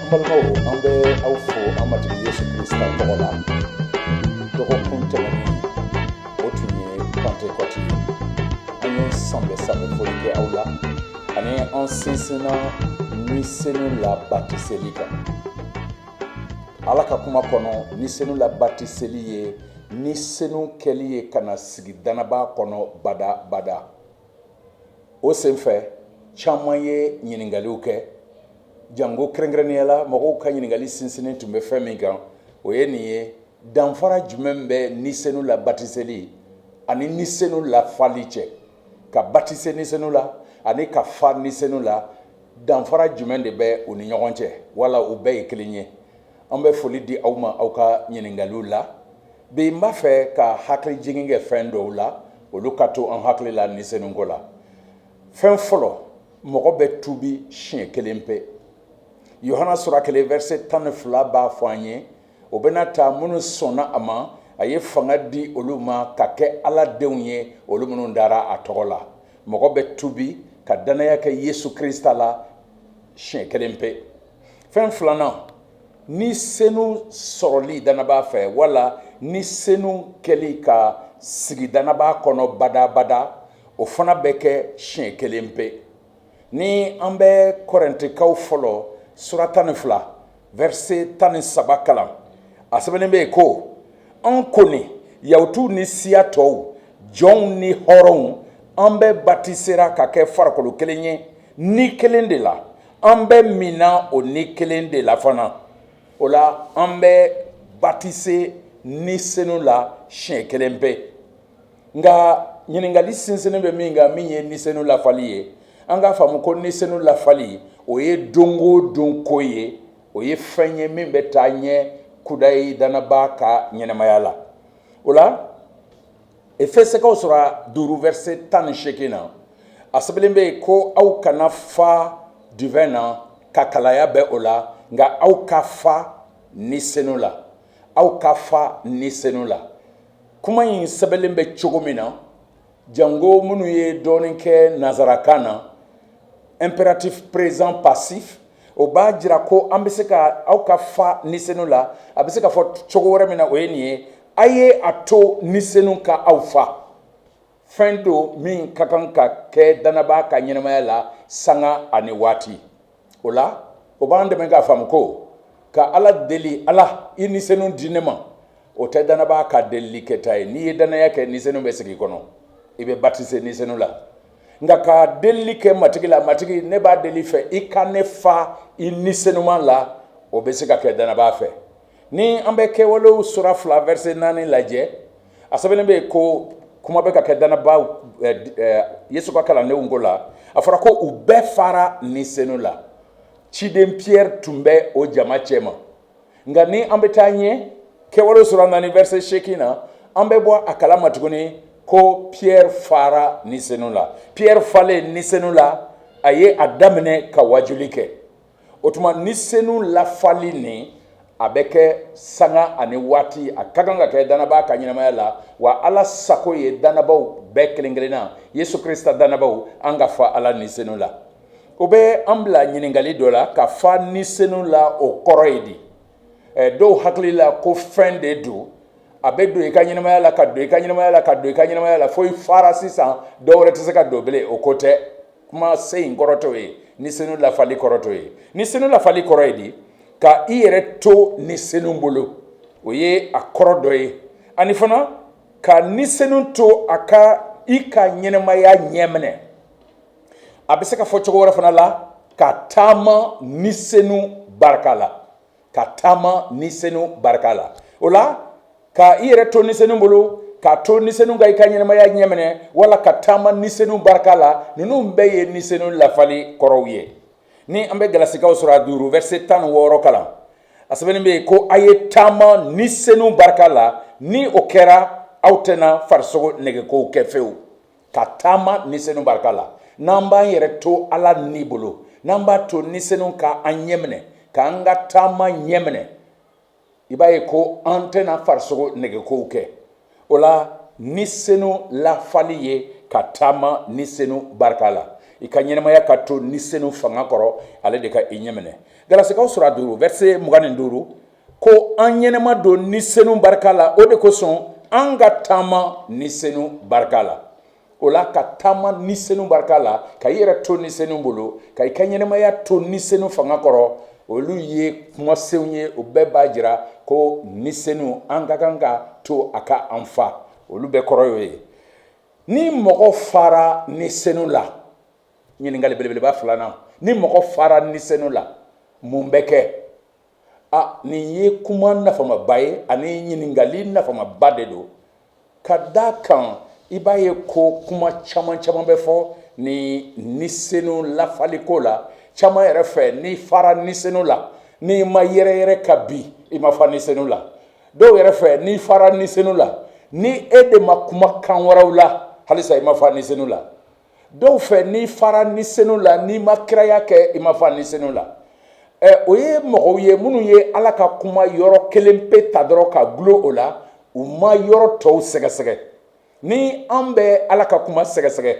An balimaw, an bɛ aw fo an Matigi Yesu Krista tɔgɔ la. Dɔgɔkun tɛmɛnen, o tun ye Pantekɔti ye. An ye sanbɛ sanbɛ foli kɛ aw la ani an sinsinna Ni Senu la batiseli kan. Ala ka kuma kɔnɔ, Ni Senu la batiseli ye Ni Senu kɛli ye ka na sigi dannabaa kɔnɔ bada bada. O senfɛ, caman ye ɲininkaliw kɛ, janko kɛrɛnkɛrɛnnenya la, mɔgɔw ka ɲininkali sinsinnen tun bɛ fɛn min kan, o ye nin ye: danfara jumɛn bɛ Ni Senu la batiseli ani Ni Senu lafali cɛ? Ka batise Ni Senu la ani ka fa Ni Senu la, danfara jumɛn de bɛ u ni ɲɔgɔn cɛ, wala u bɛɛ ye kelen ye? An bɛ foli di aw ma aw ka ɲininkaliw la. Bi, n b'a fɛ ka hakili jigin kɛ fɛn dɔw la, olu ka to an hakili la Ni Senu ko la. Fɛn fɔlɔ, mɔgɔ bɛ tubi siɲɛ kelen pe. Yohana sura 1, verset 12 b'a fɔ an ye, o bɛna ta minnu sɔnna a ma, a ye fanga di olu ma ka kɛ Ala denw ye, olu minnu dara a tɔgɔ la. Mɔgɔ bɛ tubi ka dannaya kɛ Yesu Krista la siɲɛ kelen pe. Fɛn filanan, Ni Senu sɔrɔli dannabaa fɛ, wala Ni Senu kɛli ka sigi dannabaa kɔnɔ badabada, o fana bɛ kɛ siɲɛ kelen pe. Ni an bɛ Kɔrɛntikaw fɔlɔ sura 12, verset 13 kalan, a sɛbɛnnen bɛ yen ko: An kɔni, Yahutuw ni siya tɔw, jɔnw ni hɔrɔnw, an bɛɛ batisera ka kɛ farikolo kelen ye ni kelen de la. An bɛɛ minna o ni kelen de la fana. O la, an bɛ batise Ni Senu la siɲɛ kelen pe. Nka ɲininkali sinsinnen bɛ min kan, min ye Ni Senu lafali ye, an k'a faamu ko Ni Senu lafali, o ye don o don ko ye, o ye fɛn ye min bɛ taa ɲɛ kudayi dannabaa ka ɲɛnamaya la. O la, Efesekaw sura 5, verset 18 na, a sɛbɛnlen bɛ yen ko: Aw kana fa divɛn na, ka kalaya bɛ o la, nka aw ka fa Ni Senu la. Aw ka fa Ni Senu la. Kuma in sɛbɛnlen bɛ cogo min na, janko minnu ye dɔɔnin kɛ nansarakan na, impératif présent passif, o b'a jira ko an bɛ se ka aw ka fa Ni Senu la, a bɛ se ka fɔ cogo wɛrɛ min na, o ye nin ye: a ye a to Ni Senu ka aw fa. Fɛn don min ka kan ka kɛ dannabaa ka ɲɛnamaya la sanga ani waati. O la, o b'an dɛmɛ k'a faamu ko ka Ala deli, Ala, i Ni Senu di ne ma, o tɛ dannabaa ka delili kɛta ye. N'i ye dannaya kɛ, Ni Senu bɛ sigi i kɔnɔ, i bɛ batise Ni Senu la. Nka ka delili kɛ Matigi la, Matigi, ne b'a deli fɛ, i ka ne fa i Ni Senuman la, o bɛ se ka kɛ dannabaa fɛ. Ni an bɛ Kɛwalew sura 2, verset 4 lajɛ, a sɛbɛnnen bɛ yen ko kuma bɛ ka kɛ dannabaaw, Yesu ka kalandenw ko la. A fɔra ko u bɛɛ fara Ni Senu la. Ciden Pierre tun bɛ o jama cɛma. Nka ni an bɛ taa ɲɛ Kɛwale sura 4, verset 8 na, an bɛ bɔ a kalama tuguni ko Pierre fara Ni Senu la. Pierre falen Ni Senu la, a ye a daminɛ ka wajuli kɛ. O tuma, Ni Senu lafali nin, a bɛ kɛ sanga ani waati, a ka kan ka kɛ dannabaa ka ɲɛnamaya la. Wa Ala sago ye dannabaaw bɛɛ kelen kelenna, Yesu Krista dannabaaw, an ka fa Ala Ni Senu la. O bɛ an bila ɲininkali dɔ la: ka fa Ni Senu la, o kɔrɔ ye di? Dɔw hakili la ko fɛn de don, a bɛ don i ka ɲɛnamaya la, ka don i ka ɲɛnamaya la, ka don i ka ɲɛnamaya la, fo i fara sisan, dɔw wɛrɛ tɛ se ka don bilen. O ko tɛ. Kuma se in kɔrɔ t'o ye. Ni Senu lafali kɔrɔ t'o ye. Ni Senu lafali kɔrɔ ye di? Ka i yɛrɛ to Ni Senu bolo, o ye a kɔrɔ dɔ ye. Ani fana, ka Ni Senu to a ka i ka ɲɛnamaya ɲɛminɛ. A bɛ se ka fɔ cogo wɛrɛ fana la, ka taama Ni Senu barika la, ka taama Ni Senu barika la. O la, ka i yɛrɛ to Ni Senu bolo, k'a to Ni Senu ka i ka ɲɛnamaya ɲɛminɛ, wala ka taama Ni Senu barika la, ninnu bɛɛ ye Ni Senu lafali kɔrɔw ye. Ni an bɛ Galasikaw sura 5, verset 16 kalan, a sɛbɛnnen bɛ yen ko: A ye taama Ni Senu barika la, ni o kɛra, aw tɛna farisogo negekow kɛ fewu. Ka taama Ni Senu barika la, n'an b'an yɛrɛ to Ala ni bolo, n'an b'a to Ni Senu ka an ɲɛminɛ, k'an ka taama ɲɛminɛ, i b'a ye ko an tɛna farisogo negekow kɛ. O la, Ni Senu lafali ye ka taama Ni Senu barika la. I ka ɲɛnamaya ka to Ni Senu fanga kɔrɔ, ale de ka i ɲɛminɛ. Galasikaw sura 5, verset 25, ko an ɲɛnama don Ni Senu barika la, o de kosɔn an ka taama Ni Senu barika la. O la, ka taama Ni Senu barika la, ka i yɛrɛ to Ni Senu bolo, ka i ka ɲɛnamaya to Ni Senu fanga kɔrɔ, olu ye kumasenw ye, o bɛɛ b'a jira ko Ni Senu, an ka kan ka to a ka an fa. Olu bɛɛ kɔrɔ y'o ye. Ni mɔgɔ fara Ni Senu la, ɲininkali belebeleba filanan, ni mɔgɔ fara Ni Senu la, mun bɛ kɛ? A nin ye kuma nafamaba ye ani ɲininkali nafamaba de don, ka da kan i b'a ye ko kuma caman caman bɛ fɔ ni Ni Senu lafaliko la. Caman yɛrɛ fɛ, n'i fara Ni Senu la, n'i ma yɛrɛyɛrɛ ka bin, i ma fa Ni Senu la. Dɔw yɛrɛ fɛ, n'i fara Ni Senu la, ni e de ma kuma kan wɛrɛw la, halisa i ma fa Ni Senu la. Dɔw fɛ, n'i fara Ni Senu la, n'i ma kiraya kɛ, i ma fa Ni Senu la. Ɛ, o ye mɔgɔw ye minnu ye Ala ka kuma yɔrɔ kelen pe ta dɔrɔn ka gulo o la, u ma yɔrɔ tɔw sɛgɛsɛgɛ. Ni an bɛ Ala ka kuma sɛgɛsɛgɛ,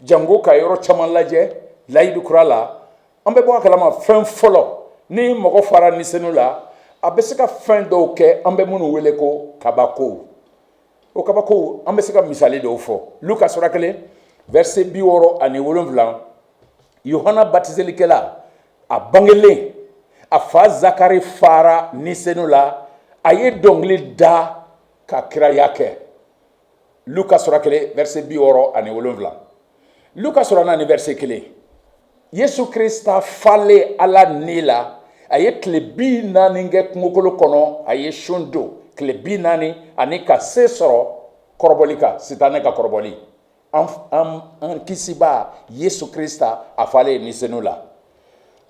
jango ka yɔrɔ caman lajɛ Layidu kura la, an bɛ bɔ a kalama fɛn fɔlɔ, ni mɔgɔ fara Ni Senu la, a bɛ se ka fɛn dɔw kɛ, an bɛ minnu wele ko kabakow. O kabakow, an bɛ se ka misali dɔw fɔ. Luka sura 1, verset 67, Yohana batiselikɛla, a bangelen, a fa Zakari fara Ni Senu la, a ye dɔnkili da ka kiraya kɛ. Luka sura 1, verset 67. Luka sura 4, verset 1, Yesu Krista falen Ala ni la, a ye tile 40 kɛ kungokolo kɔnɔ, a ye sun don tile 40 ani ka se sɔrɔ kɔrɔbɔli kan, Sitanɛ ka kɔrɔbɔli. An kisiba Yesu Krista, a falen Ni Senu la.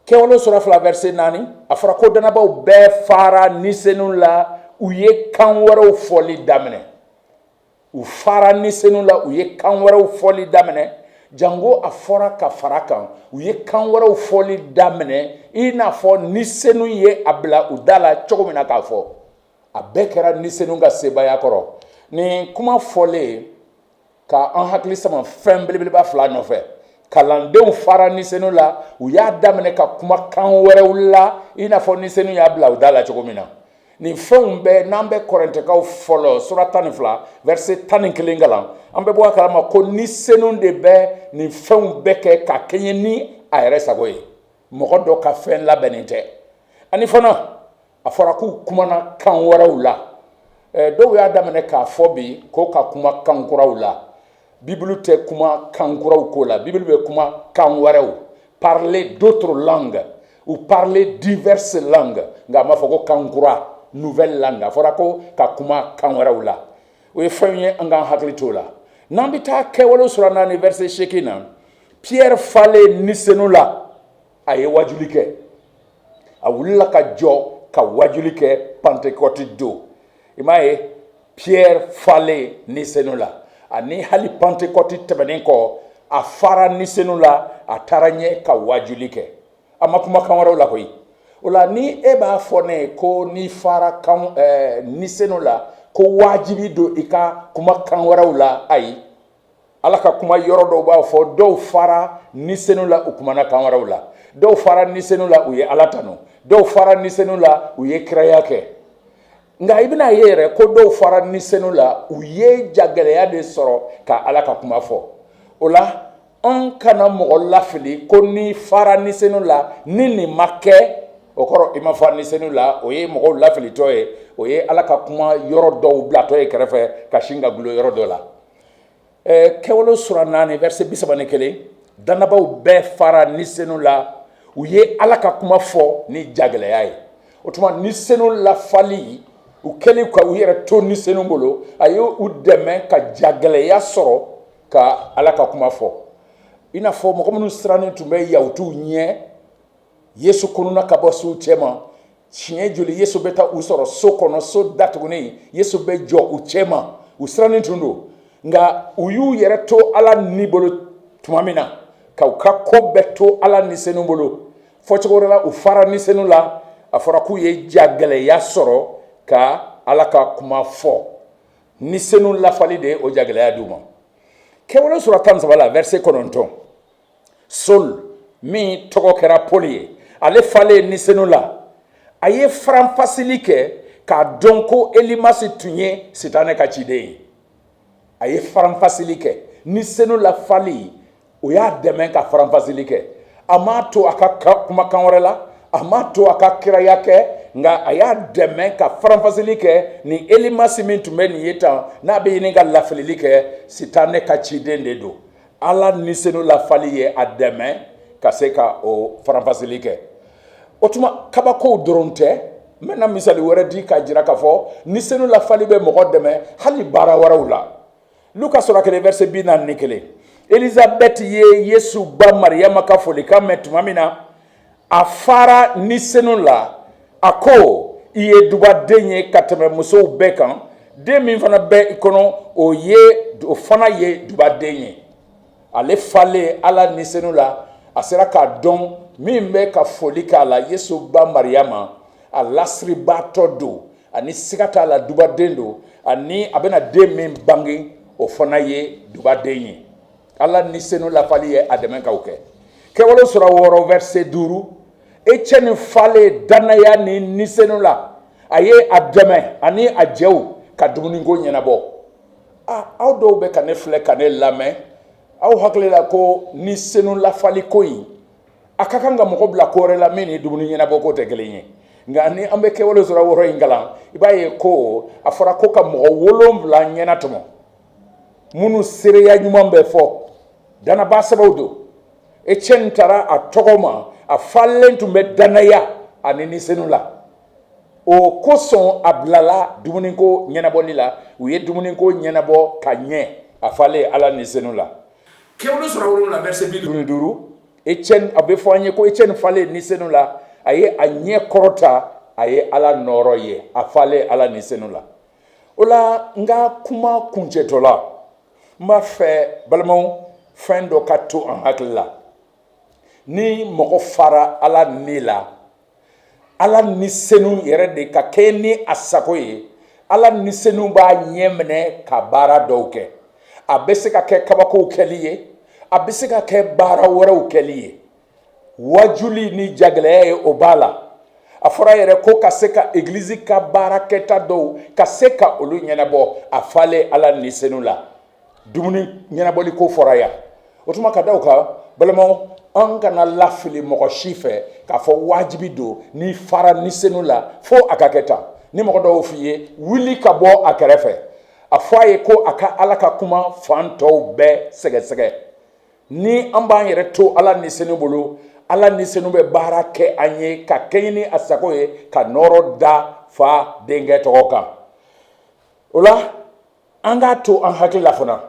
Kɛwale sura 2, verset 4, a fɔra ko dannabaw bɛɛ fara Ni Senu la, u ye kan wɛrɛw fɔli daminɛ. U fara Ni Senu la, u ye kan wɛrɛw fɔli daminɛ. Jango a fɔra ka fara kan, u ye kan wɛrɛw fɔli daminɛ i n'a fɔ Ni Senu ye a bila u da la cogo min na k'a fɔ. A bɛɛ kɛra Ni Senu ka sebaaya kɔrɔ. Nin kuma fɔlen ka an hakili sama fɛn belebeleba fila nɔfɛ: kalandenw fara Ni Senu la, u y'a daminɛ ka kuma kan wɛrɛw la i n'a fɔ Ni Senu y'a bila u da la cogo min na. Nin fɛnw bɛɛ, n'an bɛ Kɔrɛntɛkaw fɔlɔ sura 12, verset 11 kalan, an bɛ bɔ a kalama ko Ni Senu de bɛ nin fɛnw bɛɛ kɛ ka kɛɲɛ ni a yɛrɛ sago ye, mɔgɔ dɔ ka fɛn labɛnnen tɛ. Ani fana, a fɔra k'u kumana kan wɛrɛw la. Dɔw y'a daminɛ k'a fɔ bi ko ka kuma kan kuraw la. Bibulu tɛ kuma kan kuraw ko la, Bibulu bɛ kuma kan wɛrɛw, parler d'autres langues ou parler diverses langues, nka a ma fɔ ko kan kura, nouvelle langue. A fɔra ko ka kuma kan wɛrɛw la. O ye fɛn ye an k'an hakili t'o la. N'an bɛ taa Kɛwale sura 4, verset 8 na, Pierre falen Ni Senu la, a ye wajuli kɛ. A wulila ka jɔ ka wajuli kɛ Pentecôte don. I m'a ye, Pierre falen Ni Senu la, ani hali Pentecôte tɛmɛnen kɔ, a fara Ni Senu la, a taara ɲɛ ka wajuli kɛ. A ma kuma kan wɛrɛw la koyi. O la, ni e b'a fɔ ne ye ko n'i fara kan Ni Senu la, ko wajibi don i ka kuma kan wɛrɛw la, ayi. Ala ka kuma yɔrɔ dɔw b'a fɔ, dɔw fara Ni Senu la, u kumana kan wɛrɛw la. Dɔw fara Ni Senu la, u ye Ala tanu. Dɔw fara Ni Senu la, u ye kiraya kɛ. Nka i bɛna ye yɛrɛ ko dɔw fara Ni Senu la, u ye jagɛlɛya de sɔrɔ ka Ala ka kuma fɔ. O la, an kana mɔgɔ lafili ko ni fara Ni Senu la, ni nin ma kɛ, o kɔrɔ i ma fa Ni Senu la. O ye mɔgɔw lafilitɔ ye, o ye Ala ka kuma yɔrɔ dɔw bilatɔ ye kɛrɛfɛ ka sin ka gulo yɔrɔ dɔ la. Kɛwale sura 4, verset 31, dannabaw bɛɛ fara Ni Senu la, u ye Ala ka kuma fɔ ni jagɛlɛya ye. O tuma, Ni Senu lafali, u kɛlen ka u yɛrɛ to Ni Senu bolo, a ye u dɛmɛ ka jagɛlɛya sɔrɔ ka Ala ka kuma fɔ, i n'a fɔ mɔgɔ minnu sirannen tun bɛ Yahutuw ɲɛ. Yesu kununna ka bɔ suw cɛma. Siɲɛ joli Yesu bɛ taa u sɔrɔ so kɔnɔ, so datugunen, Yesu bɛ jɔ u cɛma? U sirannen tun don, nka u y'u yɛrɛ to Ala ni bolo tuma min na, ka u ka ko bɛɛ to Ala Ni Senu bolo, fɔcogo wɛrɛ la, u fara Ni Senu la, a fɔra k'u ye jagɛlɛya sɔrɔ ka Ala ka kuma fɔ. Ni Senu lafali de ye o jagɛlɛya d'u ma. Kɛwale sura 13 la, verset 9. Saul min tɔgɔ kɛra Paul ye, ale falen ni senu la, a ye faranfasili kɛ k'a dɔn ko Elimasi tun ye Sitanɛ ka ciden ye. A ye faranfasili kɛ ni senu lafali, o y'a dɛmɛ ka faranfasili kɛ. A m'a to a ka kumakan wɛrɛ la, a m'a to a ka kiraya kɛ, nka a y'a dɛmɛ ka faranfasili kɛ ni Elimasi min tun bɛ nin ye tan, n'a bɛ ɲini ka lafilili kɛ, Sitanɛ ka ciden de don. Ala ni senu lafali ye a dɛmɛ ka se ka o faranfasili kɛ. O tuma, kabakow dɔrɔn tɛ. N bɛna misali wɛrɛ di k'a jira k'a fɔ ni senu lafali bɛ mɔgɔ dɛmɛ hali baara wɛrɛw la. Luka sura 1, verset 41, Elizabɛti ye Yesu ba Mariyama ka folikan mɛn tuma min na, a fara ni senu la, a ko: "I ye dubaden ye ka tɛmɛ musow bɛɛ kan, den min fana bɛ i kɔnɔ, o fana ye dubaden ye." Ale falen Ala ni senu la, a sera k'a dɔn min bɛ ka foli k'a la, Yesu ba Mariyama, a lasiribaatɔ don, ani siga t'a la, dubaden don, ani a bɛna den min bange, o fana ye dubaden ye. Ala ni senu lafali ye a dɛmɛ k'o kɛ. Kɛwale sura 6, verset 5, Etiɛni falen dannaya ni ni senu la, a ye a dɛmɛ ani a jɛw ka dumuniko ɲɛnabɔ. Aw dɔw bɛ ka ne filɛ ka ne lamɛn, aw hakili la ko ni senu lafali ko in, a ka kan ka mɔgɔ bila ko wɛrɛ la min ni dumuni ɲɛnabɔ ko tɛ kelen ye. Nka ni an bɛ Kɛwale sura 6 in kalan, i b'a ye ko a fɔra ko ka mɔgɔ 7 ɲɛnatɔmɔ, minnu seereya ɲuman bɛ fɔ, dannabaa sɛbɛw don. Etiɛni taara a tɔgɔ ma, a falen tun bɛ dannaya ani ni senu la, o kosɔn a bilala dumuniko ɲɛnabɔli la. U ye dumuniko ɲɛnabɔ ka ɲɛ, a falen Ala ni senu la. Kɛwale sura 7, verset 55, Etiɛni, a bɛ fɔ an ye ko Etiɛni falen ni senu la, a ye a ɲɛ kɔrɔta, a ye Ala nɔɔrɔ ye, a falen Ala ni senu la. O la, n ka kuma kuncɛtɔ la, n b'a fɛ, balimaw, fɛn dɔ ka to an hakili la. Ni mɔgɔ fara Ala ni la, Ala ni senu yɛrɛ de ka kɛ ni a sago ye, Ala ni senu b'a ɲɛ minɛ ka baara dɔw kɛ. A bɛ se ka kɛ kabakow kɛli ye, a bɛ se ka kɛ baara wɛrɛw kɛli ye, wajuli ni jagɛlɛya ye, o b'a la. A fɔra yɛrɛ ko ka se ka egilizi ka baarakɛta dɔw ka se ka olu ɲɛnabɔ, a falen Ala ni senu la. Dumuni ɲɛnabɔli ko fɔra yan. O tuma, ka da o kan, balimaw, an kana lafili mɔgɔ si fɛ k'a fɔ wajibi don n'i fara ni senu la fo a ka kɛ tan. Ni mɔgɔ dɔw f'i ye, wuli ka bɔ a kɛrɛfɛ, a fɔ a ye ko a ka Ala ka kuma fan tɔw bɛɛ sɛgɛsɛgɛ. Ni an b'an yɛrɛ to Ala ni senu bolo, Ala ni senu bɛ baara kɛ an ye ka kɛɲɛ ni a sago ye, ka nɔɔrɔ da Fa, Denkɛ tɔgɔ kan. O la, an k'a to an hakili la fana,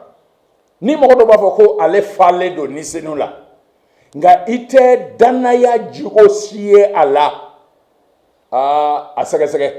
ni mɔgɔ dɔ b'a fɔ ko ale falen don ni senu la, nka i tɛ dannaya jogo si ye a la, aa, a sɛgɛsɛgɛ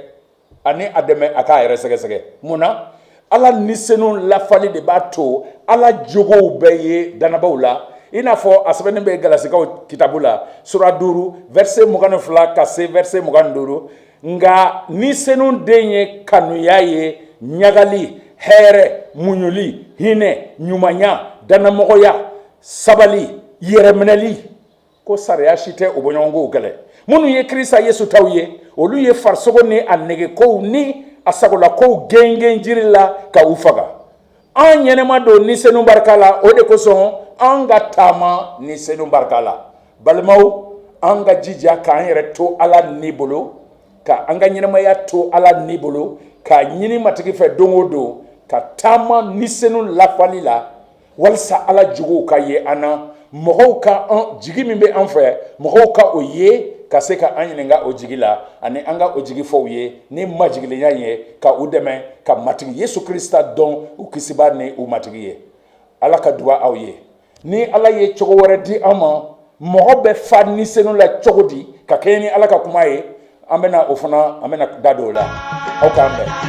ani a dɛmɛ a k'a yɛrɛ sɛgɛsɛgɛ. Mun na? Ala ni senu lafali de b'a to Ala jogow bɛɛ ye dannabaw la, i n'a fɔ a sɛbɛnnen bɛ Galasikaw kitabu la, sura 5, verset 22 ka se verset 25: "Nka ni senu den ye kanuya ye, ɲagali, hɛrɛ, muɲuli, hinɛ, ɲumanya, dannamɔgɔya, sabali, yɛrɛminɛli, ko sariya si tɛ o bɔɲɔgɔnkow kɛlɛ. Minnu ye Krista Yesu taw ye, olu ye farisogo ni a negekow ni a sagolakow gengen jiri la ka u faga. An ɲɛnɛma don ni senu barika la, o de kosɔn an ka taama ni senu barika la." Balimaw, an ka jija k'an yɛrɛ to Ala ni bolo, ka an ka ɲɛnamaya to Ala ni bolo, k'a ɲini Matigi fɛ don o don ka taama ni senu lafali la, walisa Ala jogow ka ye an na, mɔgɔw ka an jigi min bɛ an fɛ, mɔgɔw ka o ye, ka se ka an ɲininka o jigi la, ani an ka o jigi fɔ u ye ni majigilenya ye, ka u dɛmɛ ka Matigi Yesu Krista dɔn u Kisibaa ni u Matigi ye. Ala ka duba aw ye. Ni Ala ye cogo wɛrɛ di an ma, mɔgɔ bɛ fa ni senu la cogo di ka kɛɲɛ ni Ala ka kuma ye, an bɛna o fana, an bɛna da don o la. Aw k'an bɛn.